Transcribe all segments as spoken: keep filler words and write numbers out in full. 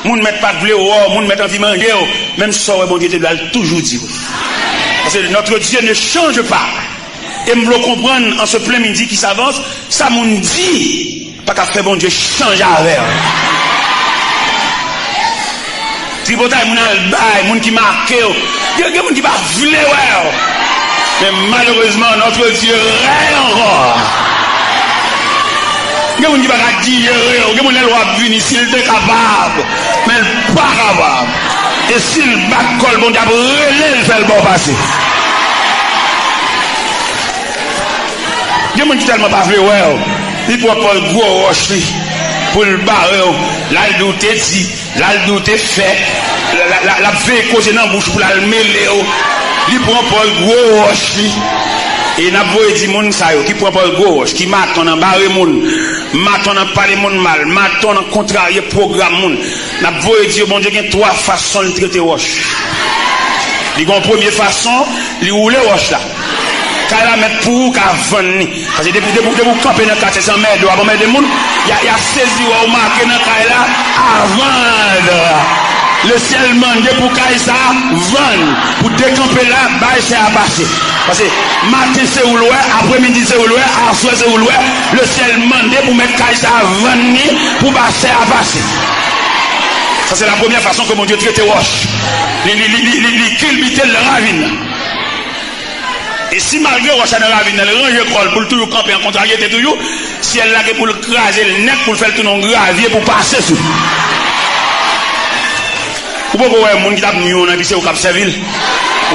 Moun mèt pa t vle w wè w, moun mèt anvi manje w, menm sa w wè Bondye te vle a, l toujou di w. Paske notre Dieu ne change pas. E m vle w konprann an se plen midi ki s'avance, sa moun di pa ka fè Bondye chanje avè w. Tripotay moun al bay, moun ki make w. Gen, gen moun ki pa vle wè w. Men malerezman, notre Dieu règne encore. Gen moun ki pa ka dijere w. Gen moun lè l w ap vini, si l te kapab, men l pa kapab. E si l bat kò l, Bondye ap rele l, fè l ba w pase. Gen moun ki tèlman pa vle wè w, li pran pòz gwo wòch li pou l bare w. L al di w te di, l al di w te fè, l, l, l, l ap veye koze nan bouch pou l al mele w. Li pran pòz gwo wòch li. E n ap voye di moun sa yo ki pran pòz gwo wòch, ki maton nan bare moun, maton nan pale moun mal, maton nan kontrarye pwogram moun. N ap voye di yo Bondye gen twa fason l trete wòch. Li gen yon premye fason, li woule wòch la. Kay la mèt pou ou ka vann li. Paske depi, depi, depi w kanpe nan katye se anmède w ap anmède moun, y a, y a sezi wè w make nan kay la a vann. Lesyèl mande pou kay sa vann, pou dekanpe la, bay chè a pase. Paske maten se ou l wè, apremidi se ou l wè, aswè se ou l wè, lesyèl mande pou mèt kay sa vann li, pou ba chè a pase. Sa se la premyè fason ke Bondye trete wòch. Li, li, li, li, li, li kilbite l nan ravin nan. E si malgre wòch la nan ravin nan, li ranje kò l pou l toujou kanpe an kontraryete toujou, syèl la gen pou l kraze l nèt, pou l fè l tounen yon gravye pou pase sou. Ou poko wè moun ki t ap nwi w nan epi se ou k ap sèvi l?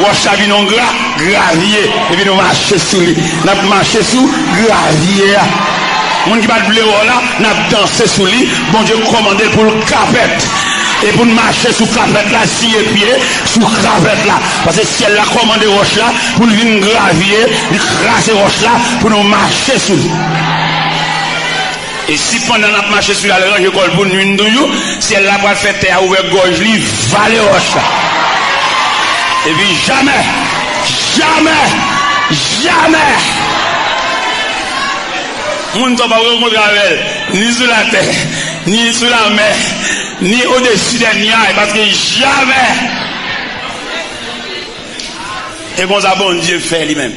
Wòch la vin yon gra, gravye, epi nou mache sou li. N ap mache sou gravye a. Moun ki pa t vle wè w la, n ap danse sou li. Bondye kòmande l pou l kapèt. E pou n mache sou kapèt la, siye pye sou kapèt la. Paske syèl la kòmande wòch la pou l vin gravye, li kraze wòch la pou nou mache sou li. E si pandan n ap mache sou li, l al ranje kò l pou nwi n toujou, syèl la pral fè tè a ouvè gòj li, vale wòch la. Epi jamè, jamè, jamè, moun sa w p ap rankontre avè l, ni sou latè, ni sou lamè, ni odesi dè nyaj, paske jamè. E konsa Bondye fè li menm.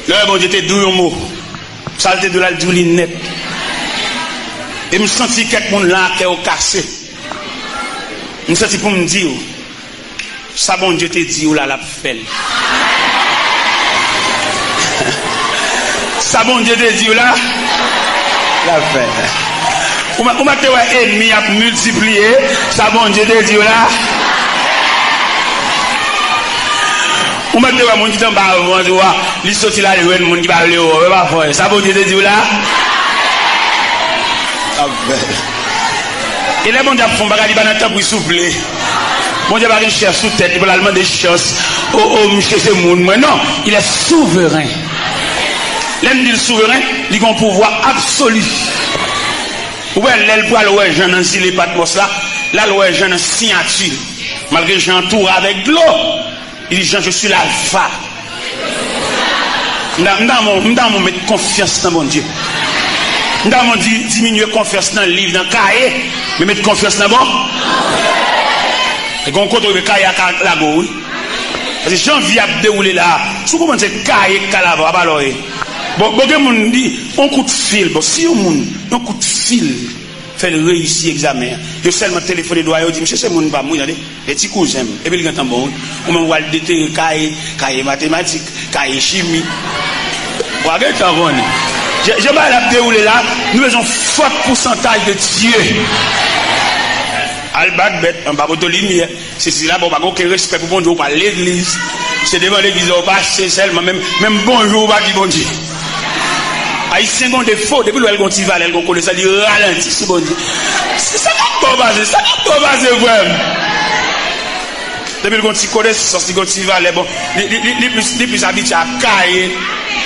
Lè Bondye te di w yon mo, sa l te di w la, l di w li nèt. E m santi kèk moun la, kè yo kase. M santi pou m di w, sa Bondye te di w la, l ap fè l. Sa Bondye te di w la, l ap fè l. Ou mèt, ou mèt te wè ènmi ap miltipliye, sa Bondye te di w la. Ou mèt te wè moun ki t anba vant ou a, li soti l al jwenn moun ki pa vle wè w, e pa fò, sa Bondye te di w la. Amen. E lè Bondye ap fè yon bagay, li pa nan tanpri souple. Bondye pa gen chèf sou tèt li pou l al mande chans. O, o, misye se moun mwen. Non, il est souverain. Lè m di l souveren, li gen yon pouvwa absoli. Ou wè, lè l pral wè jan nan zile Patmòs la, l al wè jan nan siyati l. Malgre jan antoure avèk dlo, li di, Jan, je suis l'Alpha. M ta, m ta, m ta, m ta met konfyans nan Bondye. M ta di, diminye konfyans nan liv, nan kaye, men met konfyans nan bon. E gen yon kote w rive, kaye a ka lage w, wi. Paske jan vi ap dewoule la, si w konprann se kaye k ka lave w, apa lè w ye. Bon, bon, gen moun di, yon kout fil. Bon, si yon moun, yon kout fil fè l reyisi egzamen an, yo sèlman telefone dwa yo di, Misye se moun pa m, wi, tande. E ti kouzen m. Epi l gentan bon, wi. Ou menm w al detere kaye, kaye matematik, kaye chimi. W a gentan konnen. Jan, jan bagay la ap dewoule la, nou bezwen yon fòt pousantaj de Dye. Al bat bèt anba poto limyè. Se sila, bon, w pa gen okenn respè pou Bondye, ou pa al legliz. Se devan legliz ou pase sèlman, menm, menm bonjou ou pa di Bondye. Ayisyen gen yon defo, depi l wè l gen yon ti valè, l gen yon konesans, li ralanti sou Bondye. Se sa k ap ba w pase, sa k ap ba w pase, frè m. Depi l gen yon ti konesans, li gen yon ti valè, bon, li, li, li, li plis, li plis abitye a kaye.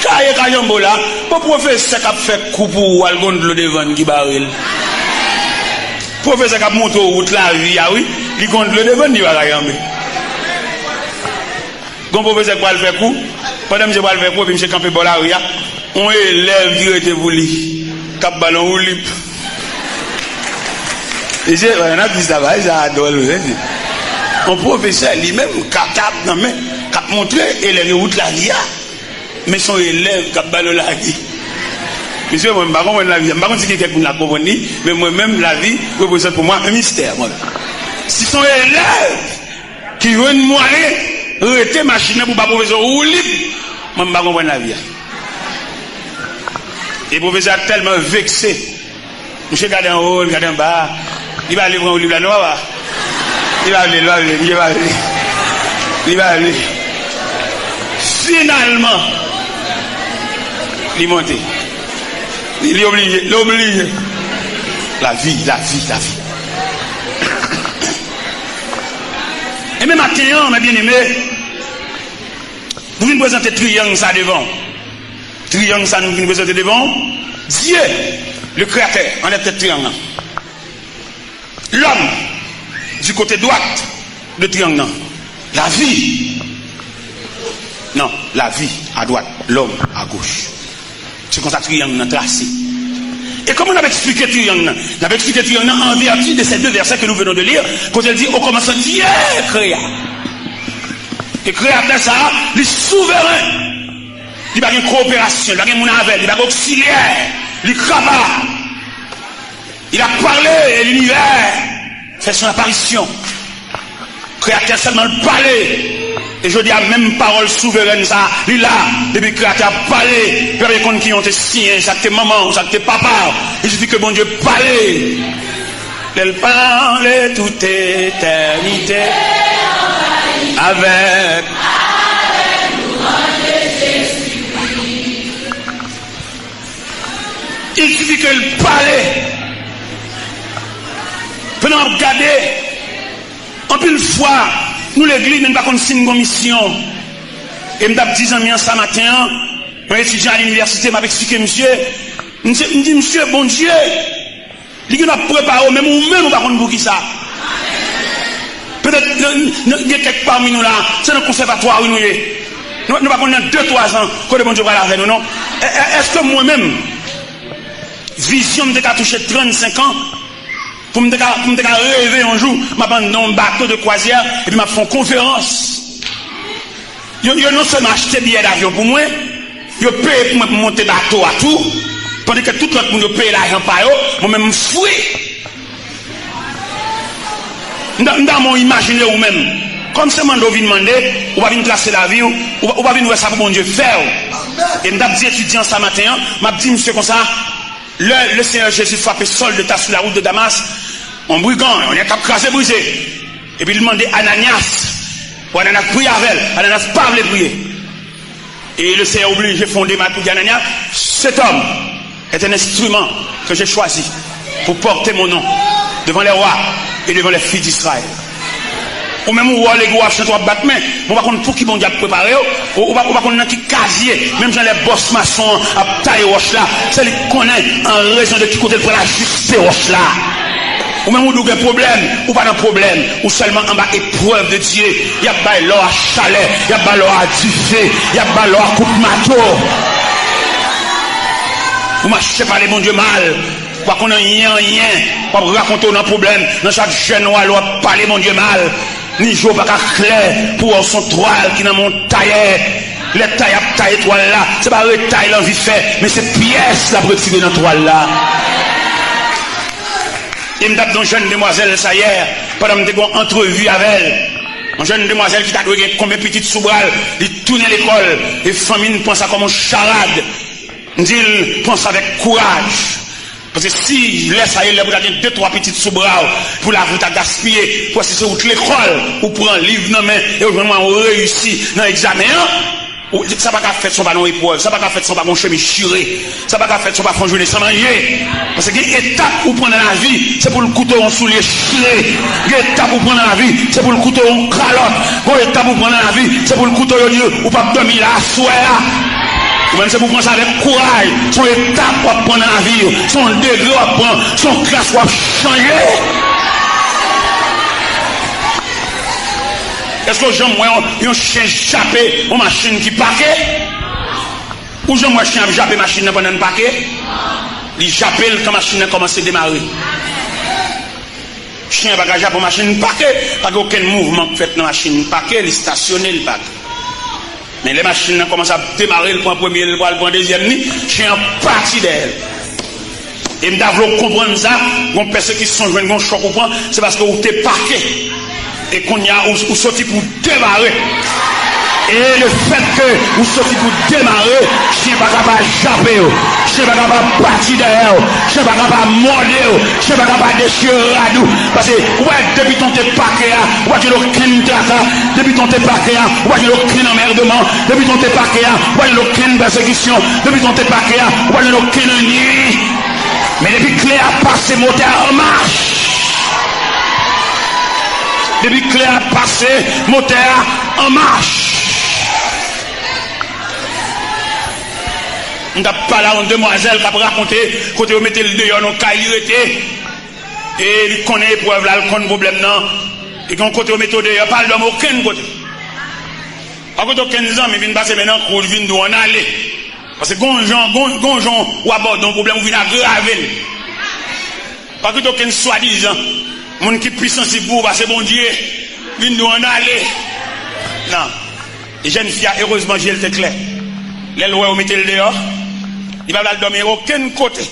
Kaye ka janbe w la. Bon, pwofesè k ap fè kou pou ou a, l gen yon dlo devan l ki bare l. Pwofesè k ap montre w wout lavi a, wi, li gen yon dlo devan l, li pa ka janbe. Gon pwofesè k pral fè kou, pandan misye pral fè kou, epi misye kanpe bò lari a, yon elèv ki rete pou li, k ap ba l yon woulip. Mesye, wè, n ap di sa, bagay sa a dwòl, mesye. Yon pwofesè, li menm, katab nan men, k ap montre elèv yo wout lavi a. Men se yon elèv k ap ba l yon lavi. Mesye, mwen, m pa konprann lavi a. M pa konn si gen kèk moun la k konprann li, men mwen menm, lavi reprezante pou mwen yon mistè, mwen. Si se yon elèv ki jwenn mwayen rete machin nan pou ba pwofesè woulib, mwen, m pa konprann lavi a. E pwofesè a tèlman vekse. Misye gade anwo, li gade anba. Li pa vle pran woulib la, non, papa. Li pa vle, li pa vle, misye pa vle. Li pa vle. Finalman, li monte. Li, li oblije, li oblije. Lavi, lavi, lavi. E men maten an, mes bien-aimés, nou vin prezante triyang sa devan w. Triyang sa nou vin prezante devan w. Dieu, le créateur, anlè tèt triyang nan. L'homme, du côté droit de triyang nan. La vie. Non, la vie à droite, l'homme à gauche. Se konsa triyang nan trase. E kòman n ap eksplike triyang nan? N ap eksplike triyang nan en vertu de ces deux versets que nous venons de lire, kote l di, au commencement, Dieu créa. E kreyatè sa a, li souveren. Li pa gen koperasyon, li pa gen moun avè l, li pa gen oksilyè. Li kapab. Il a parlé et l'univers fait son apparition. Kreyatè sèlman l pale. E jodi a, menm pawòl souverèn sa a, li la. Depi Kreyatè a pale, pèp yo konn ki yon te siyen, sa k te manman w, sa k te papa w. Il suffit que Bondye pale. Lè l pale, tout etènite avèk. Il suffit que l pale. Pandan w ap gade, anpil fwa, nou legliz, men n pa konn si n gon misyon. E m t ap di zanmi an sa maten an, yon etidyan a linivèsite, m ap eksplike misye, m di, m di, "Misye, Bondye, li gen dwa ap prepare w, menm ou menm ou pa konn poukisa." Petèt, n- n- gen kèk pami nou la, se nan konsèvatwa wi nou ye. Nou, nou pa konn nan de, twa zan, kote Bondye pral avè nou, non. E- e- Èske mwen menm, vizyon m te ka touche trannsenk an, pou m te ka, pou m te ka reve yon jou, m ap anndan yon bato de kwazyè, epi m ap fè yon konferans. Yo, yo non sèlman achte biyè davyon pou mwen, yo peye pou mwen pou m monte bato a tou, pandan ke tout lòt moun yo peye lajan pa yo, mwen menm m fri. M ta, m ta renmen w imajine ou menm. Kòm se mande w vin mande, ou pa vin trase lavi w, ou pa, ou pa vin wè sa pou Bondye fè w. E m t ap di etidyan sa maten an, m ap di misye konsa, lè le Seigneur Jésus frape Saul de Tarse sur la route de Damas, yon brigan, yon nèg k ap kraze brize. Epi li mande Ananyas, pou Ananyas priye avè l. Ananyas pa vle priye. E le Seigneur oblije fè yon demach pou di Ananyas, cet homme est un instrument que j'ai choisi pour porter mon nom devant les rois et devant les fils d'Israël. Ou menm ou wè w legliz w ap chante w ap bat men, men w pa konn pou ki Bondye ap prepare w, ou, ou pa, ou pa konn nan ki kazye, menm jan lè bòs mason an ap taye wòch la, se li k konnen an rezon de ki kote l pral ajiste wòch la. Ou menm ou di w gen pwoblèm, ou pa nan pwoblèm, ou sèlman anba eprèv de Dye. Y ap bay lò a chalè, y ap bay lò a dife, y ap bay lò a kout mato. Ou mache pale Bondye mal, ou pa konn anyen, anyen, w ap rakonte w nan pwoblèm, nan chak jèn w ale w ap pale Bondye mal. Ni je w pa ka klè pou wè w se yon twal ki nan men yon tayè. Lè tayè ap taye twal la, se pa retay l anvi fè, men se pyès l ap retire nan twal la. E m t ap di yon jèn demwazèl sa yè, pandan m te gen yon antrevi avè l. Yon jèn demwazèl ki ta dwe gen konbyen pitit sou bra l, li tounen lekòl, e fanmi n pran sa kòm yon charad. M di l, pran sa avèk kouraj. Paske si lè sa ye, lè pou ta gen de twa pitit sou bra w, pou lavi w ta gaspiye, pou wè si se wout lekòl, ou pran liv nan men, e ou jwenn mwayen ou reyisi nan egzamen an, ou, sa pa ka fèt san w pa nan yon eprèv, sa pa ka fèt san w pa gen yon chemiz chire, sa pa ka fèt san w pa fè yon jounen san manje. Paske gen etap ou pran nan lavi, se pou l koute w yon soulye chire. Gen etap ou pran nan lavi, se pou l koute w yon kalòt. Gen etap ou pran nan lavi, se pou l koute w yo di w, ou p ap dòmi la aswè a. Ou menm se pou w pran sa avèk kouraj. Se yon etap w ap pran nan lavi w. Se yon degre w ap pran. Se yon klas w ap chanje. Èske w janm wè yon, yon chen jape yon machin ki pake? Ou janm wè chen ap jape machin nan pandan l pake? Li jape l kan machin nan kòmanse demare. Chen an pa ka jape yon machin pake, pa gen okenn mouvman k fèt nan machin pake, li stasyone, li pake. Men lè machin nan kòmanse ap demare, l pran premye, l pral pran dezyèm ni, chen an pati dèyè l. E m ta vle w konprann sa, gon pèsekisyon jwenn, gon chòk ou pran, se paske w te pake. E kounye a, ou, ou soti pou demare. E lefètke ou soti pou demare, chen pa ka pa jape w, chen pa ka pa pati dèyè w, chen pa ka pa mòde w, chen pa ka pa dechire rad ou. Paske, ou wè, depi tan w te pake a, ou pa jwenn okenn traka. Depi tan w te pake a, ou pa jwenn okenn anmèdman. Depi tan w te pake a, ou pa jwenn okenn pèsekisyon. Depi tan w te pake a, ou pa jwenn okenn annui. Men depi kle a pase, motè a an mach. Depi kle a pase, motè a an mach. M t ap pale a yon demwazèl k ap rakonte kote yo mete l deyò nan kay li rete. E li konnen eprèv la, li konn pwoblèm nan. E gen yon kote yo mete w deyò, pa al dòmi okenn kote. Pa koute okenn zanmi vin pase men nan kou, li vin di w ann ale. Paske gon jan, gon, gon jan w abòde yon pwoblèm, ou vin agrave l. Pa koute okenn swadizan moun ki pi sansib pou ou pase Bondye vin di w ann ale. Non. E jèn fi a, erezman, je l te klè. Lè l wè yo mete l deyò, li pa pral dòmi okenn kote.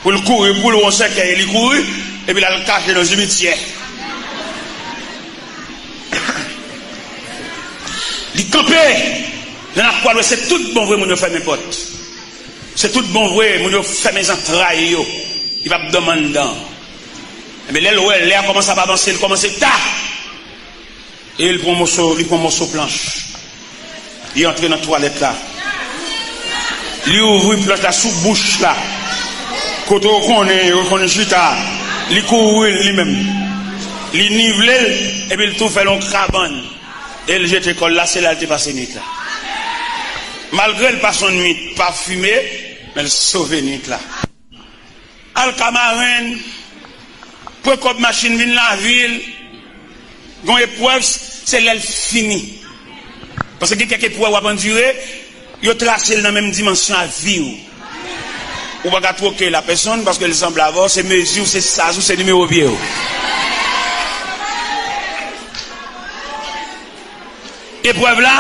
Pou l kouri, pou l wè yon sèkèy, li kouri, epi l al kache nan simityè. Li kanpe nan lakwa l, wè se tout bon vre moun yo fèmen pòt. Se tout bon vre moun yo fèmen zantray yo. Li p ap dòmi anndan. Ebyen, lè l wè lè a kòmanse ap avanse, l kòmanse ta. E li pran moso, li pran moso planch. Li antre nan twalèt la. Li ouvri planch la sou bouch la. Kote w konnen, yo konn chita. Li kouvri l li menm. Li nivle l, epi l tou fè l yon kabann. E l jete kò l la, se la l te pase nwit la. Malgre l pase yon nwit pafime, men l sove nwit la. Al Kamaren, pran kòb machin vin lavil, gon eprèv, se lè l fini. Paske gen kèk eprèv w ap andire, yo trase l nan menm dimansyon a vi w. Ou pa ka twoke l a pèsonn paske l sanble avè w, se mezi w, se saz ou, se nimewo pye w. Eprèv la,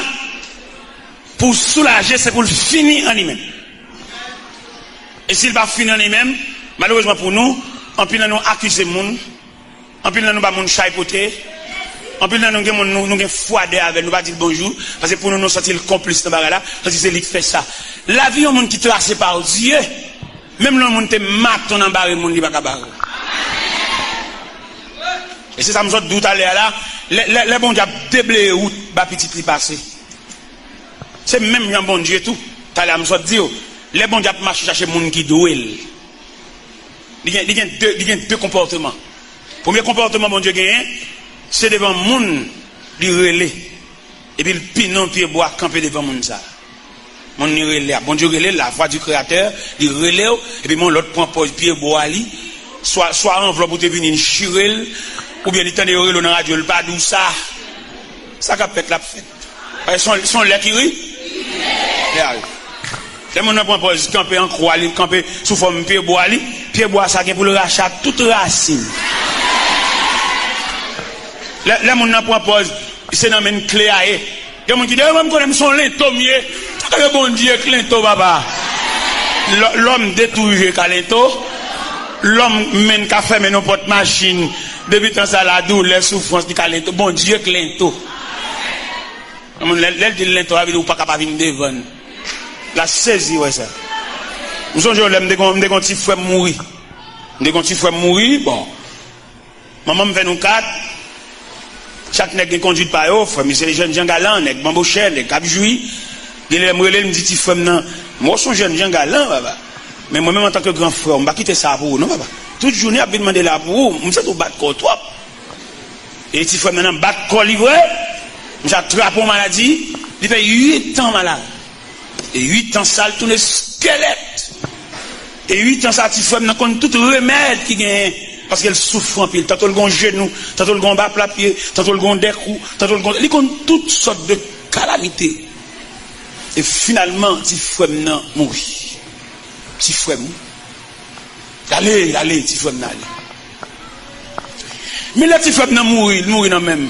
pou soulaje, se pou l fini an li menm. E si l pa fini an li menm, malerezman pou nou, anpil nan nou akize moun, anpil nan nou ba moun chay pote, anpil nan nou gen moun nou, nou gen fwadè avè l, nou pa di l bonjou, paske pou nou, nou santi l konplis nan bagay la, santi se li k fè sa. Lavi yon moun ki trase pa Dye, menm lè yon moun te maton nan bare moun, li pa ka bare w. E se sa m sot di w talè a la, lè, lè, lè Bondye ap debleye wout ba pitit li pase. Se menm jan Bondye tou. Talè a m sot di w, lè Bondye ap mache chache moun ki dwe l, li gen, li gen de, li gen de konpòteman. Premye konpòteman Bondye genyen, se devan moun li rele, epi l pinon pye bwa kanpe devan moun sa a. Moun li rele a, Bondye rele l, la voix du Créateur, li rele w, epi moun lòt pran pòz pye bwa li, swa, swa anvlòp ou te vini, li chire l, oubyen li tande yo rele w nan radyo, l pa di w sa. Sa k ap fèt la ap fèt. Paske se yon, se yon lè ki ri. Lè a ri. Lè moun nan pran pòz kanpe an kwa, li kanpe sou fòm pye bwa li, pye bwa sa gen pou l rache ak tout rasin. Lè, lè moun nan pran pòz, se nan men l kle a ye. Gen moun ki di, "E mwen, m konnen m se yon lento m ye." Sa ka fè Bondye k lento, papa. Lò-, lòm detwi je ka lento. Lòm menm ka fèmen yon pòt machin. Depi tan sa la, doulè, soufrans, li ka lento. Bondye k lento. Yon moun, lè, lè l di l lento, sa vle di ou pa ka pa vin devan l. L a sezi wè sa. M sonje yon lè m te gon, m te gon ti frè m mouri. M te gon ti frè m mouri, bon. Manman m fè nou kat. Chak nèg gen kondwit pa yo, frè m se jèn jan galan, nèg banbochè, nèg k ap jwi. Gen lè m rele l, m di ti frè m nan, "Mwen, w se yon jèn jan galan, papa. Men mwen menm antanke gran frè w, m pa kite sa pou ou non, papa. Tout jounen y ap vin mande la pou ou, m santi w bat kò w twòp." E ti frè m nan, nan bat kò li vre. Misye atrape yon maladi, li fè uit an malad. E uit an sa, li tounen skèlèt. E uit an sa, ti frè m nan konn tout remèd ki genyen, paske l soufri anpil. Tanto l gon jenou, tanto l gon ba pla pye, tanto l gon dèkou, tanto l gon, li konn tout sòt de kalamite. E finalman, ti frè m nan mouri. Ti frè m, ale, ale, ti frè m nan ale. Men lè ti frè m nan mouri, li mouri nan men m.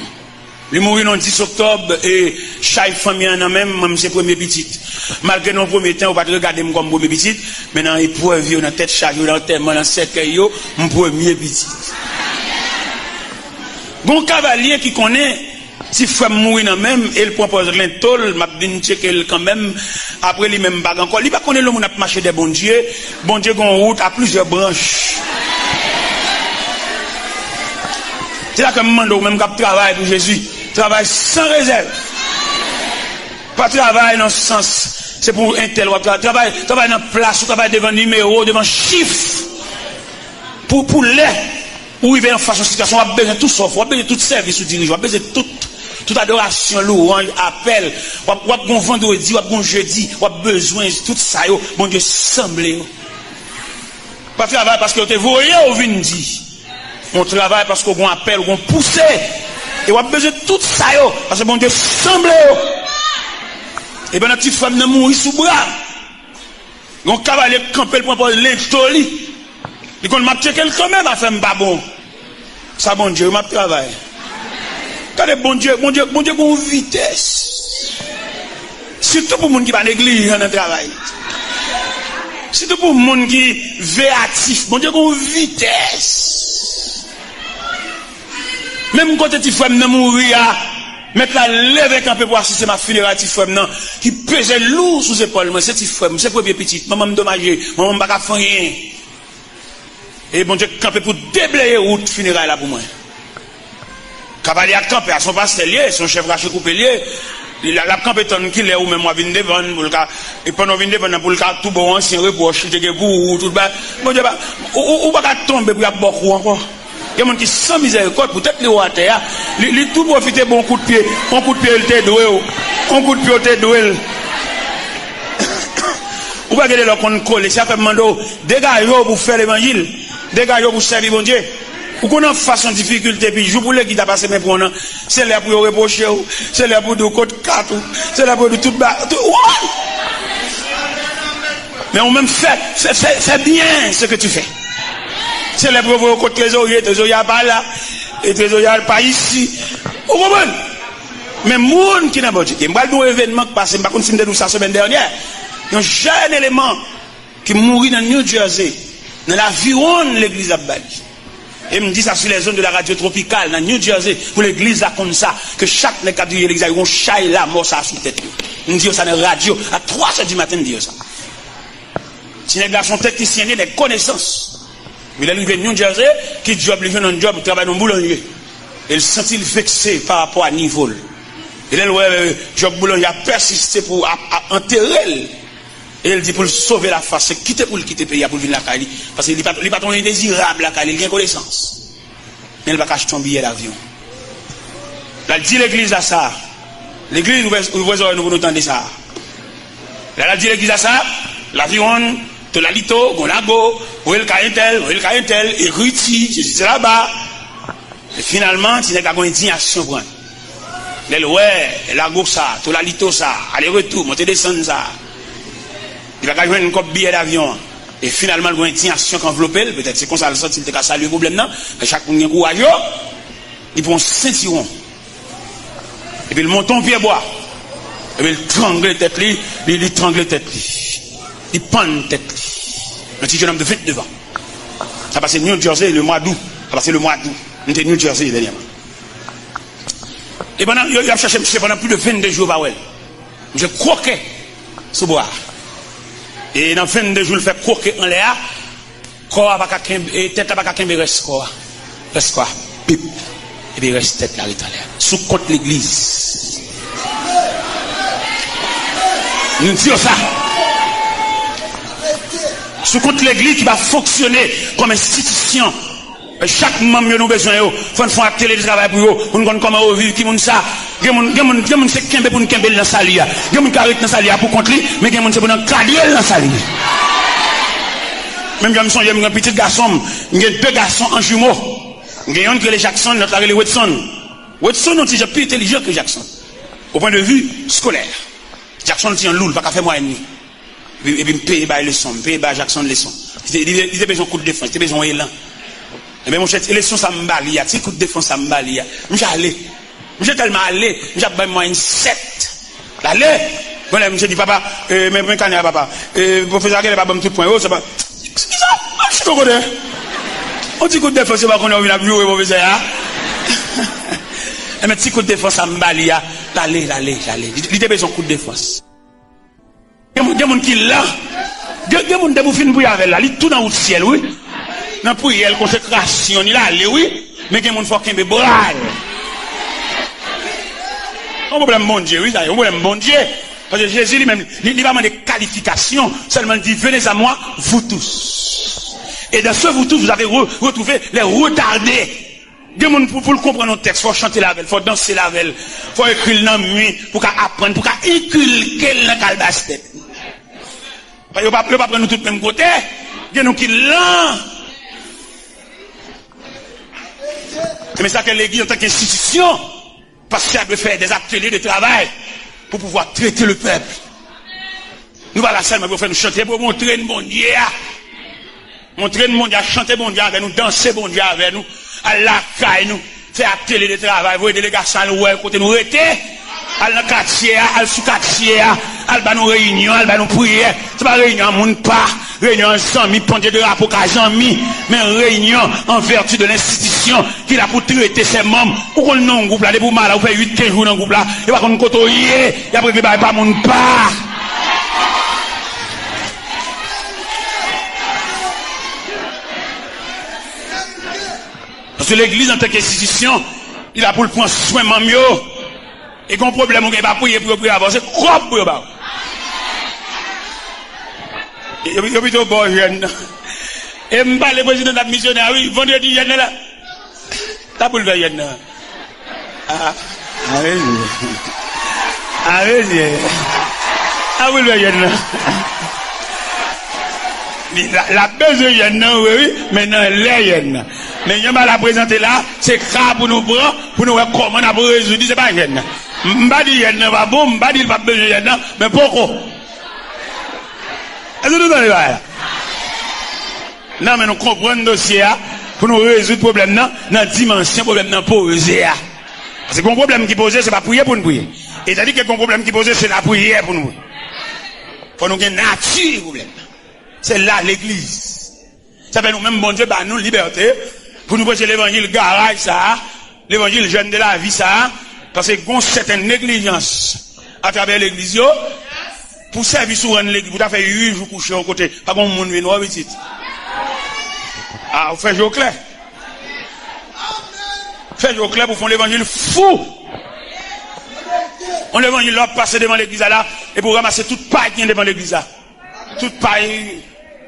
Li mouri nan dis oktòb, e chay fanmi an nan men m, mwen m se premye pitit. Malgre nan yon premye tan, yo pa t regade m kòm premye pitit, men nan eprèv yo, nan tèt chaje yo, nan antèman, nan sèkèy yo, m premye pitit. Gon kavalye ki konnen ti frè m mouri nan men m, e l pran pòz lento l, m ap vin tcheke l kanmenm. Apre li menm m pa gen ankò. Li pa konnen lè moun ap mache dèyè Bondye, Bondye gen yon wout a plizyè branch. Se la ke m mande w menm k ap travay pou Jezi, travay san rezèv. Pa travay nan sans se pou entèl w ap travay. Travay, travay nan plas ou, travay devan nimewo, devan chif. Pou, pou lè ou rive anfas yon sitiyasyon, w ap bezwen tout sa w fè, w ap bezwen tout sèvis ou dirije, w ap bezwen tout, tout adorasyon, lwanj, apèl. W ap, w ap gon vandredi, w ap gon jedi, w ap bezwen tout sa yo, Bondye sanble yo. Pa travay paske yo te voye w vin di. Yon travay paske w gon apèl, w gon pouse. E w ap bezwen tout sa yo, paske Bondye sanble yo. E pandan ti frè m nan mouri sou bra m, yon kavalye kanpe, l pran pòz lento li. Li konn m ap tcheke l kanmenm, afè m pa bon. Sa Bondye, wi, m ap travay. Gade Bondye, Bondye, Bondye gon vitès. Sitou pou moun ki pa neglijan nan travay. Sitou pou moun ki veyatif. Bondye gon vitès. Menm kote ti frè m nan mouri a, mèt la leve kanpe pou asiste m a fineray ti frè m nan, ki peze lou sou zepòl mwen. Se ti frè m, se premye pitit. Manman m domaje, manman m pa ka fè anyen. E Bondye kanpe pou debleye wout fineray la pou mwen. Kavalye a kanpe, a se yon pastè l ye, se yon chèf rache koupe l ye. Li la, l ap kanpe tann kilè ou menm w a vin devann, pou l ka, e pandan w vin devann nan, pou l ka tou ba w ansyen repwòch li te gen pou ou, tout ba, Bondye pa, ou, ou, ou pa ka tonbe pou y ap ba w kou ankò. Gen moun ki san mizèrikòd, poutèt li wè w atè a, li, li tou pwofite ba w yon kout pye, yon kout pye l te dwe w, yon kout pye w te dwe l. Ou pa gen de lè w konn kole, se sa fè m mande w, degaje w pou fè levanjil, degaje w pou sèvi Bondye. Ou konn anfas yon difikilte, epi jou pou legliz la pase men pran w nan, se lè pou yo repwoche w, se lè pou yo di w kot kat ou, se lè pou yo di w tout ba, tout, what? Men ou menm fè, fè, fè, fè byen ce que tu fais. Se lè pou yo voye w kot trezorye, trezorye a pa la, e trezorye a pa isi. Ou konprann? Men moun ki nan Bondye, m pral di w yon evènman k pase, m pa konn si m te di w sa semèn dènyè. Yon jèn eleman ki mouri nan New Jersey, nan laviwonn legliz la ap ba li. E m di sa sou les ondes de la radio Tropical, nan New Jersey, pou legliz la konn sa, ke chak nèg k ap dirije legliz la, yo gon chay lanmò sa a sou tèt yo. M di yo sa nan radyo, a twa zè di maten, m di yo sa. Ti nèg la se yon teknisyen, li nèg konesans. Men lè l rive New Jersey, ki djòb li jwenn? Yon djòb, li travay nan boulanje. E l santi l vekse pa rapò a nivo l. E lè l wè, e, djòb boulanje a pèsiste pou ap, ap antere l, e l di pou l sove lafas, se kite pou l kite peyi a pou l vin lakay li. Paske li pa, li pa t yon endezirab lakay li, li gen konesans. Men l pa ka achte yon biyè davyon. L al di legliz la sa. Legliz, ouvè, ouvè zòrèy nou pou nou tande sa. Lè l al di legliz la sa, laviwonn, tolalito, gon lago, voye l kay entèl, voye l kay entèl, ekriti, sesi, sela ba. E finalman, ti nèg la gon endiyasyon pran l. Lè l wè lago sa, tolalito sa, ale retou, monte desann sa, li pa ka jwenn kòb biyè davyon an. E finalman, l gon endiyasyon k anvlope l, petèt se konsa l santi l te ka salye pwoblèm nan, men chak moun gen kouraj yo, li pran yon sentiwon. Epi l monte yon pye bwa. Epi l trangle tèt li, li, li trangle tèt li. Li pann tèt li. Yon ti jenòm de vennde zan. Sa pase New Jersey le mwa dout. Sa pase le mwa dout. M te New Jersey dènyèman. E pandan, yo, y ap chèche misye pandan plis de vennde jou, yo pa wè l. Misye kwoke sou bwa. E nan vennde jou, l fè kwoke anlè a, kò a pa ka kenbe, e tèt la pa ka kenbe rès kò a. Rès kò a, pip. Epi rès tèt la ret anlè a. Sou kont legliz. Nou di yo sa. Sou kont legliz ki pa fonksyone kòm enstitisyon. Chak manm yo nou bezwen yo. Fò n fè yon atelier de travail pou yo, pou n konn kòman yo viv, ki moun sa. Gen moun, gen moun, gen moun se kenbe pou n kenbe l nan sali a. Gen moun ka ret nan sali a pou kont li, men gen moun se pou n ankadre l nan sali. Menm jan m sonje, m gen pitit gason m, m gen de gason an jimo. M gen yonn ki rele Jackson, lòt la rele Wedson. Wedson yon ti jan pi entèlijan ke Jackson, au point de vue scolaire. Jackson ti jan lou, li pa ka fè mwayèn li. Epi, epi m peye bay leson, m peye bay Jackson leson. Li te, li te, li te bezwen kout defans, li te bezwen yon elan. Ebyen, monchè, ti leson sa m ba li a, ti kout defans sa m ba li a. Misye ale. Misye tèlman ale, misye ap bay mwayèn sèt. L ale. Bon, lè misye di, "Papa, eh, men, men kanè a, papa. Eh, pwofesè a genlè pa ban m tout pwen yo, se pa." Kisa? Al chita yon kote. On ti kout defans, se pa konnen w vin ap joure pwofesè a. Ebyen, ti kout defans sa m ba li a, l ale, l ale, l ale. Li, li te bezwen kout defans. Gen moun, gen moun ki la. Gen, gen moun depi w fin priye avè l la, li tou nan wout syèl, wi. Nan priyè l, konsekrasyon, li l ale, wi. Men gen moun fò w kenbe bra l. Yon pwoblèm Bondye, wi, sa, yon pwoblèm Bondye. Paske Jezi li menm, li, li pa mande kalifikasyon, sèlman li di, "Venez à moi, vous tous." Et dans ce vous tous, vous avez re-, retrouvé les retardés. Gen moun pou, pou l konprann yon tèks, fò w chante l avè l, fò w danse l avè l, fò w ekri l nan mi, pou w ka aprann, pou w ka enkilke l nan kalbas tèt. Yo pa, yo pa pran nou tout menm kote, gen nou ki lan. Men sa ke legliz antanke enstitisyon, pastè a dwe fè des ateliers de travail pour pouvoir traiter le peuple. Nou pa la sèlman pou fè nou chante, pou montre n Bondye a. Montre n Bondye a, chante Bondye avè nou, danse Bondye avè nou, al lakay nou, fè atelye de travay, voye delegasyon al wè kote nou rete, al nan katye a, al sou katye a, al ba nou reyinyon, al ba nou priyè. Se pa reyinyon a moun pa, reyinyon an zanmi, pandye drapo ka zanmi, men reyinyon an vèti de lenstitisyon ki la pou trete sè manm. Ou konn non gwoup la, depi w malad, ou fè uit kenz jou nan gwoup la, yo pa konn kote w ye, y ap regle bagay pa moun pa. Paske legliz antanke enstitisyon, li la pou l pran swen manm yo. E gen yon pwoblèm ou gen, pa priye pou yo priye avè w, se kòb pou yo ba w. Yo, yo pito ba w jèn nan. E m pale prezidan n ap misyonè a, wi, vandredi jèn nan la. Sa pou l fè jèn nan? A, a, mesye. A, mesye. Sa pou l fè jèn nan? Li, l a, l ap bezwen jèn nan, wi, wi, men nan lè jèn nan. Men jan bagay la prezante la, se ka pou nou pran, pou nou wè kòman n ap rezoud li, se pa jèn nan. M, m pa di jèn nan pa bon, m pa di l p ap bezwen jèn nan, men poko. Èske nou tande bagay la? Non, men nou konprann dosye a pou nou rezoud pwoblèm nan, nan dimansyon pwoblèm nan poze a. Paske gen yon pwoblèm ki poze, se pa priye pou n priye. E tandike gen yon pwoblèm ki poze, se lapriyè pou nou priye. Fò nou gen nati pwoblèm nan. Se la legliz. Sa fè nou menm Bondye ba nou libète pou nou preche levanjil garaj sa a, levanjil jèn de lavi sa a, paske gon sèten neglijans atravè legliz yo, pou sèvis ou rann legliz, pou ta fè uit jou kouche yon kote, pa gon moun vin wè w pitit. A, ou fè je w klè. Fè je w klè pou fè yon levanjil fou. Yon levanjil lè w ap pase devan legliz la la, epi w ranmase tout pay ki gen devan legliz la. Tout pay.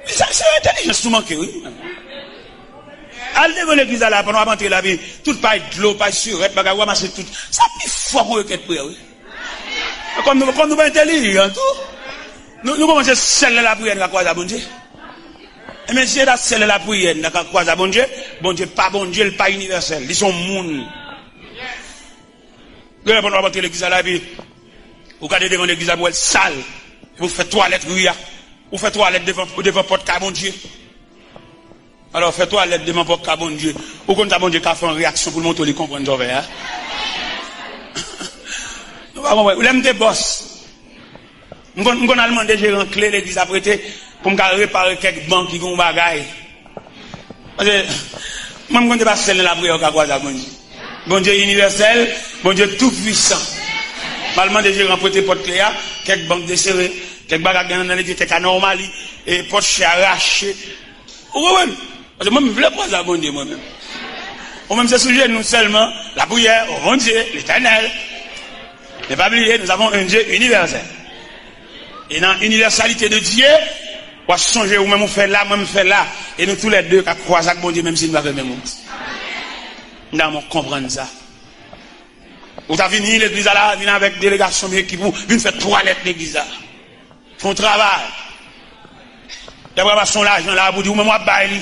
Sa, se entèlijans nou manke, wi. Al devan legliz la, la, pandan w ap antre la, epi tout pay dlo, pay sirèt, bagay, ou ranmase tout. Sa pi fò pou rekèt priyè, wi. Kòm nou, kòm nou pa entèlijan tou, nou, nou kòmanse sèl nan lapriyè nou ka kwaze a Bondye. Ebyen, si se ta sèl nan lapriyè nou ka kwaze a Bondye, Bondye pa Bondye, li pa inivèsèl, li se yon moun. Gen lè pandan w ap antre legliz la, la, epi ou gade devan legliz la, pou w wè l sal, epi ou fè twalèt ri a, ou fè twalèt devan, devan pòt kay Bondye. Alò, fè twalèt devan pòt kay Bondye. Ou konn sa Bondye ka fè an reyaksyon pou l montre w li konprann sa w fè a? Nou pa konprann. Lè m te bòs, m konn, m konn al mande jeran kle legliz la prete pou m ka repare kèk ban ki gen yon bagay. Paske mwen, m konn se pa sèl nan lapriyè ou ka kwaze ak Bondye. Bondye inivèsèl, Bondye toupwisan. M al mande jeran prete pòt kle a, kèk ban k desere, kèk bagay k gen nan legliz, kèk anòmali, e pòt chè a rache. Ou konprann? Paske mwen, m vle kwaze ak Bondye, mwen menm. Ou menm, se sou jenou sèlman, lapriyè, o Bondye, Letènèl. Men pa bliye, nous avons un Dieu universel. E nan inivèsalite de Dye, w ap sonje ou menm ou fè la, mwen m fè la. E nou toulède ka kwaze ak Bondye, menm si nou pa fè menm wout. M ta renmen w konprann sa. Ou ta vini legliz la la, vin avèk delegasyon, vin ekip ou, vin fè twalèt legliz la. Fè yon travay. Y ap ranmase yon lajan la pou di ou menm w ap bay li.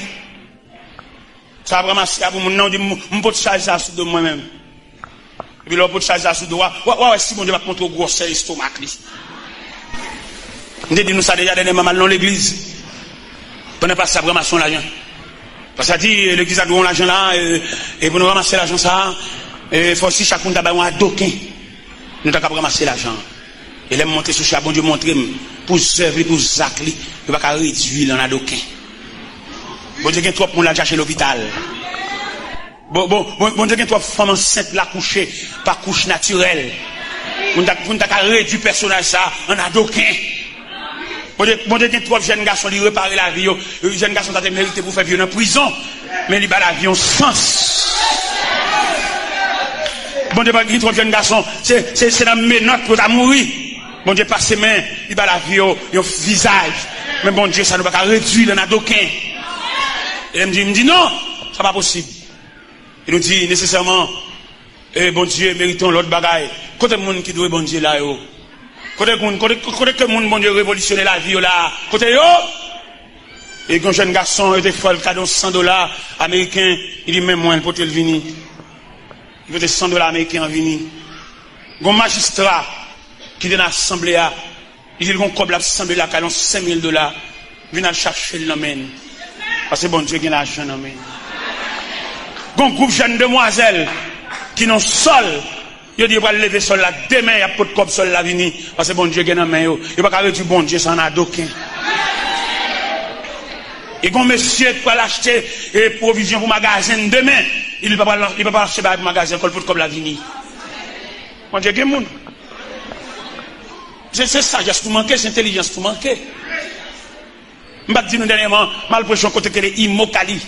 Sa ap ranmase a pou moun nan, ou di, "M, m pot chaj sa sou do m mwen menm." Epi lè w pot chaj sa sou do w, w, w a wè si Bondye p ap montre w gwosè estomak li. M te di nou sa deja dènyèman, m al nan yon legliz. Pandan pastè ap ranmase yon lajan, Sa di, legliz la dwe yon lajan la, e, e pou nou ranmase lajan sa, e, fò si chak moun ta bay yon adoken, nou ta kab ranmase lajan. E lè m monte sou chè a, Bondye montre m, pou zèv li, pou zak li, yo pa ka redwi l an adoken. Bondye gen twòp moun l al chache lopital. Bon, bon, bon, Bondye gen twòp fanm ansent l akouche pa kouch natirèl. Pou n ta, pou n ta ka redwi pèsonaj sa an adoken. Bondye, Bondye gen twòp jèn gason li repare lavi yo. Jèn gason sa te merite pou fè vi yo nan prizon. Men li ba lavi yon sans. Bondye pa gen twòp jèn gason, se, se, se nan menòt yo ta mouri. Bondye pase men, li ba lavi yo yon vizaj. Men Bondye sa nou pa ka redwi l an adoken. E lè m di, m di non, sa pa posib. E nou di nesesèman, e Bondye merite yon lòt bagay. Kote moun ki dwe Bondye la yo? Kote moun, kote, kote ke moun Bondye revolisyone lavi yo la? Kote yo? E gen yon jèn gason, yo te fè l kado san dola ameriken, li di men mwen, l pote l vini. Li pote san dola ameriken an vini. Gen yon majistra ki te nan asanble a, li di l gon kòb l ap sanble lakay l, yon senk mil dola, vin al chache l nan men l. Paske Bondye gen lajan nan men l. Gon gwoup jèn demwazèl ki nan sòl, yo di yo pral leve sòl la demen, y ap pot kòb sòl la vini, paske Bondye gen nan men yo. Yo pa ka redwi Bondye sa an adoken. E gon mesye k pral achte, e, pwovizyon pou magazen demen, li pa pral, li pa pral achte bagay pou magazen ankò, l pot kòb la vini. Bondye gen moun. Se, se sajès nou manke, se entèlijans nou manke. M pa t di nou dènyèman, m al preche yon kote ki rele Imokali.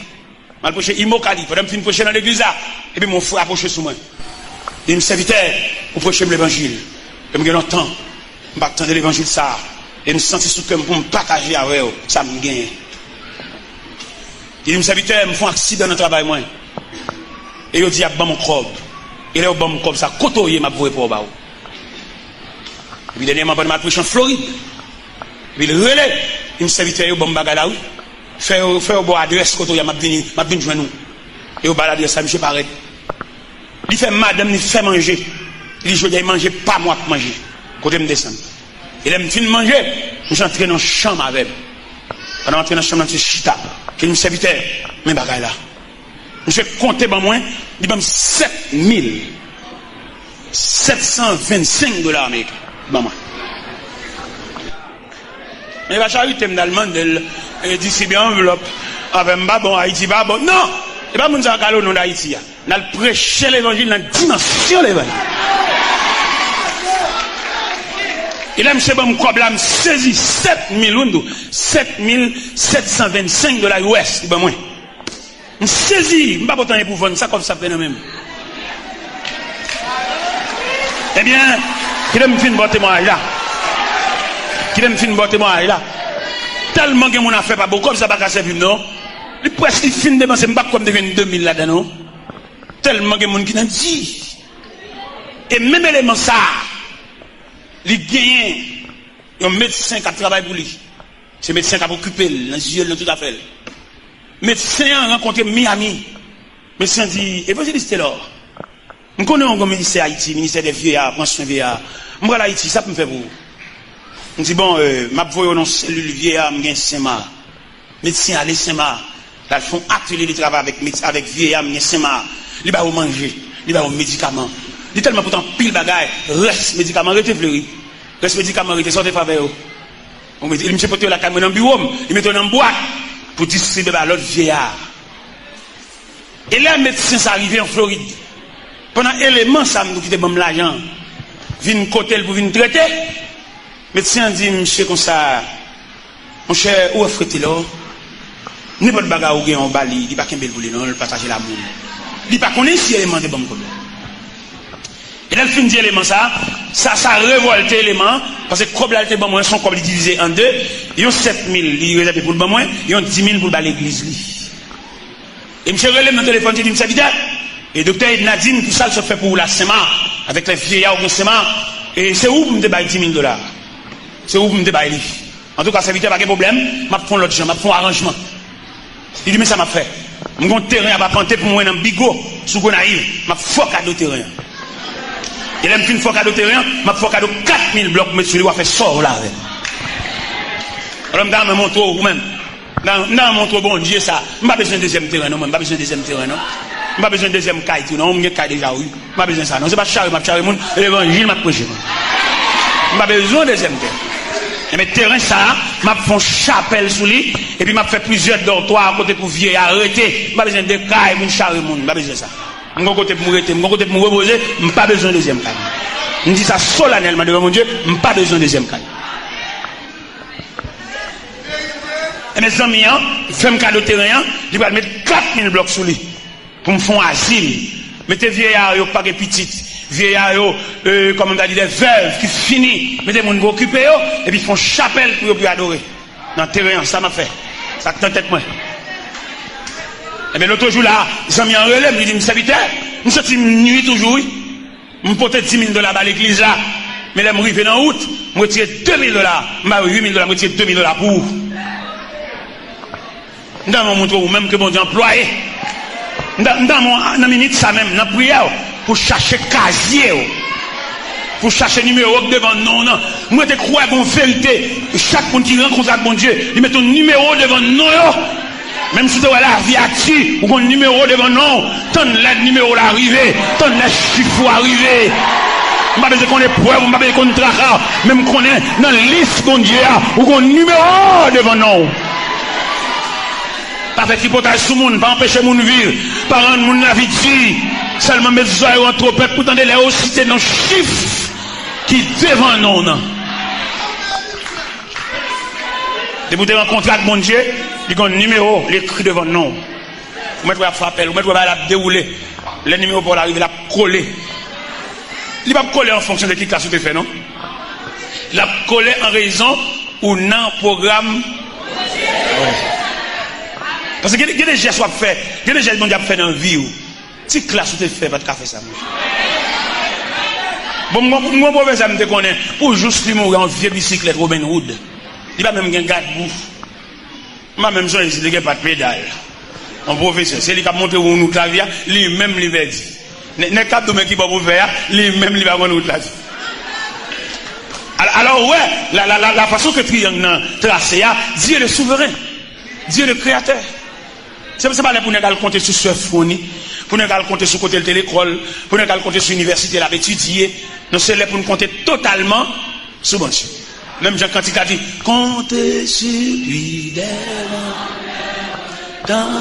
M al preche Imokali. Pandan m fin preche nan legliz la, epi yon frè apwoche sou mwen. Li di m, sèvitè, ou preche m levanjil. E m gen lontan, m pa t tande levanjil sa a. E m santi sou kè m pou m pataje avè w sa m genyen. Li di m, sèvitè, m fè yon aksidan nan travay mwen. E yo di y ap ban m yon kòb. E lè yo ban m kòb sa, kote w ye, m ap voye pa w ba ou. Epi dènyèman, pandan m al preche an Florid, epi l rele, li di m, sèvitè, yo ban m bagay la, wi. Fè yo, fè yo ba w adrès kote w ye a, m ap vini, m ap vin jwenn ou. E yo ba l adrès la, misye parèt. Li fè madanm li fè manje. Li di, jodi a, e manje pa m w ap manje. Kote m desann. E lè m fin manje, misye antre nan chanm avè m. Pandan m antre nan chanm nan, misye chita. Li di m, sèvitè, men bagay la. Misye konte ban mwen, li ban m sèt mil sèt san vennsenk dola ameriken. Li ban mwen. Men e pa charite m t al mande l, e, distribye anvlòp avè m pa bon, Ayiti pa bon. Non! E pa moun sa yo k al o non d Ayiti a. N al preche levanjil nan dimansyon levanjil. E lè misye ban m kòb la, m sezi, sèt mil, wi, m di w, sèt mil sèt san vennsenk dola U S li ban mwen. M sezi, m pa pot anyen pou vann, sa kòb sa ap fè nan men m? Ebyen, kite m fin ba w temwayaj la. Kite m fin ba w temwayaj la. Tèlman gen moun afè pa bon, kòb sa pa ka sèvi m non. Li prèske fin depanse, m pa kwè m te jwenn de mil ladan non. Tèlman gen moun ki nan di. E menm eleman sa a, li genyen yon medsen k ap travay pou li. Se medsen k ap okipe l nan zye l, nan tout afè l. Medsen an rankontre m Miami. Medsen an di, Evanjelis Telor, m konnen w gen ministè Ayiti, ministè dè vyeya, pran swen vyeya. M pral Ayiti, sa pou m fè pou ou? M di, bon, euh, m ap voye w nan selil vyeya m gen Senmak. Medsen ale Senmak. L al fè yon atelye de travay avèk med-, avèk vyeya m gen Senmak. Li ba yo manje, li ba yo medikaman. Li tèlman pote anpil bagay, rès medikaman rete, Fleury. Rès medikaman rete, sa w te fè avè yo? Bon, li di, misye pote yo lakay mwen nan biwo m, li mete yo nan bwat pou distribye ba lòt vyeya. E lè medsen sa rive an Florid, pandan eleman sa m di w ki te ban m lajan an vin kote l pou vin trete, medsen an di misye konsa, monchè, ou wè frè Telor, nenpòt bagay ou gen an w ba li, li pa kenbe l pou li non, l pataje l a moun. Li pa konnen si eleman te ban m kòb la. E lè l fin di eleman sa, sa, sa revòlte eleman an, paske kòb la l te ban mwen, se yon kòb li divize an de, yon sèt mil li rezève pou l ban mwen, yon di mil pou l ba legliz li. E misye rele m nan telefòn, li di m, sèvitè, e doktè Edna di m pou sa l sot fè pou ou la Senmak, avèk lè vyeya ou gen Senmak, e se ou pou m te bay di mil dola. Se ou pou m te bay li. Antouka, sèvitè, pa gen pwoblèm, m ap fè yon lòt jan, m ap fè yon aranjman. Li di, men sa m ap fè. M gen yon teren ap apante pou mwen nan Bigo, sou Gonayiv. M ap fè w kado teren an. E lè m fin fè w kado teren an, m ap fè w kado kat mil blòk pou w met sou li, w a fè sa w vle avè l. Alò, m ta renmen montre w, ou menm. Nan, nan montre Bondye sa. M pa bezwen dezyèm teren non, mwen. M pa bezwen dezyèm teren non. M pa bezwen dezyèm kay tou non. M gen kay deja, wi. M pa bezwen sa non. Se pa chare m ap chare moun, se levanjil m ap preche, mwen. M pa bezwen dezyèm teren. Enben, teren sa, m ap fè yon chapèl sou li, epi m ap fè plizyè dòtwa kote pou vyeya rete. M pa bezwen de kay pou m chare moun. M pa bezwen sa. M gon kote pou m rete, m gon kote pou m repoze, m pa bezwen dezyèm kay. M di sa solanèlman devan Bondye, m pa bezwen dezyèm kay. Enben, zanmi an fè m kado teren an, li pral met kat mil blòk sou li pou m fè yon azil. Mete vyeya yo pa gen pitit, vyeya yo, euh, kòman m ta di, de vèv ki fini, mete moun pou okipe yo, epi fè yon chapèl pou yo, pou yo adore. Nan teren an, sa m ap fè. Sa k nan tèt mwen. Enben, lòt jou la, zanmi an rele m, li di m, "Sèvitè, m santi m nwi toujou, wi. M pote dis mil dola ba legliz la. Men lè m rive nan wout, m retire de mil dola. M ba yo uit mil dola, m retire de mil dola pou ou." M ta renmen montre w, ou menm ke Bondye anplwaye. M ta, m ta renmen w, nan minit sa menm, nan priyè w, pou chache kazye w, pou chache nimewo k devan non w nan. Mwen te kwè gon verite, chak moun ki rankontre ak Bondye, li mete yon nimewo devan non yo. Menm si w te wè lavi a di, ou gon nimewo devan non w, tann lè nimewo la rive, tann lè chif ou a rive. M pa bezwen konn eprèv, m pa bezwen konn traka, men m konnen nan lis Bondye a, ou gon nimewo devan non w. Pa fè tripotay sou moun, pa anpeche moun viv, pa rann moun lavi di. Sèlman met zòrèy w an twopèt pou tande lè yo site non chif ki devan non w nan. Depi w te rankontre ak Bondye, li gon nimewo, li ekri devan non w. Ou mèt wè ap fè apèl, ou mèt wè bagay la ap dewoule. Lè nimewo pa w la rive, l ap kole. Li p ap kole an fonksyon de ki klas ou te fè, non. L ap kole an rezon ou nan pwogram. Paske gen, gen de jès w ap fè, gen de jès Bondye ap fè nan vi w. Ti klas ou te fè pa t ka fè sa, monchè. Bon, m gon, m gon pwofesè m te konnen, pou jous li mouri, yon vye bisiklèt Robin Hood. Li pa menm gen gadbou. M pa menm sonje si li gen pat pedal. Yon pwofesè, se li k ap montre w wout lavi a, li menm li pèdi. Nè-, nèg k ap di w men ki bò pou w fè a, li menm li pa konn wout lavi. Al-, alò, ou wè, la, la, la, la façon que triangle nan trase a, Dieu le souverain, Dieu le créateur. Se, se pa lè pou nèg al konte sou sè Foni, pou nèg al konte sou kote l te lekòl, pou nèg al konte sou inivèsite l ap etidye. Non, se lè pou n konte totalman sou Bondye. Menm jan kantik la di, comptez sur lui dès longtemps.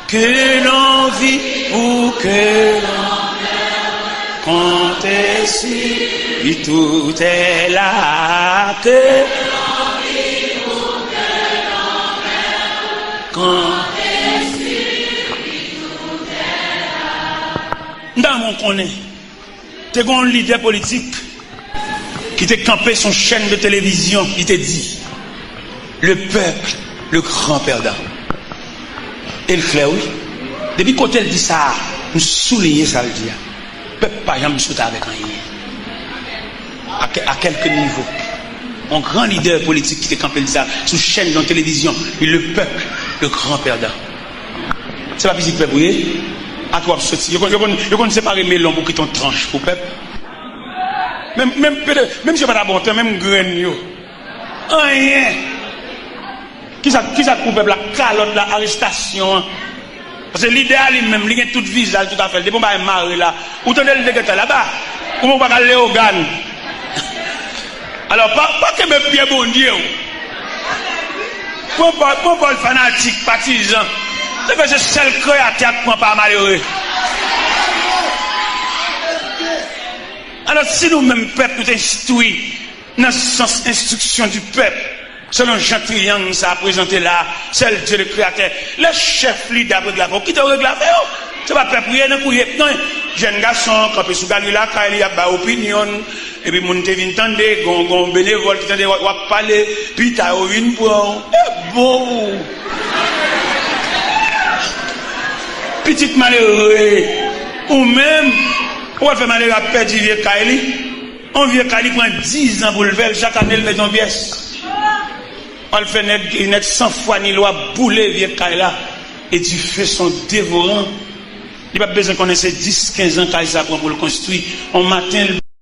Que l'on vive ou que l'on meure, comptez sur lui, tout est là. Que l'on vive ou que l'on meure, comptez sur lui, tout est là. M ta renmen w konnen, te gen yon lidè politik ki te kanpe sou yon chèn de televizyon, li te di, le peuple, le grand perdant. E l klè, wi. Depi kote l di sa a, m souliye sa l di a. Pèp pa janm sot avèk anyen. A kè-, a kèlke nivo. Yon gran lidè politik ki te kanpe, l di sa sou chèn de yon televizyon, li, le peuple, le grand perdant. Se pa pitit pèp ou ye? A ki w ap soti? Yo konn, yo konn, yo konn separe melon pou kite yon tranch pou pèp. Menm, menm, menm si yo pa ta bon tan, menm grenn yo. Anyen. Kisa, kisa k pou pèp la? Kalòt la, arestasyon an. Paske lidè a li menm, li gen tout viza l, tout afè l. Depi yon bagay mare la, ou tande l te gentan laba. Ou menm ou pa ka al Leyogàn. Alò, pa, pa kenbe pye Bondye w. Pran pòz, pran pòz fanatik, patizan. Se fè se sèl Kreyatè a k pran pa malere. Alò, si nou menm pèp, nou te enstwi nan sans instruction du peuple, selon jan triyang sa a prezante la, sèl Dye le Kreyatè, lè chèf lidè ap regle afè w, kite yo regle afè yo. Se pa pèp ou ye nan kou yep, non. Jèn gason kanpe sou galri lakay li, ap bay opinyon l, epi moun te vin tande, gon, gon benevòl ki tande w ap pale, pita yo vin pran w. E bon! Pitit malere, ou menm, ou al fè malere ap pèdi vye kay li. Yon vye kay, li pran dizan pou l fè l, chak ane l met yon pyès. Al fè nèg, nèg san fwa ni lwa boule vye kay la, et du feu sont dévorants. Li pa bezwen konnen se dis, kenz an kay sa pran pou l konstwi. Yon maten, l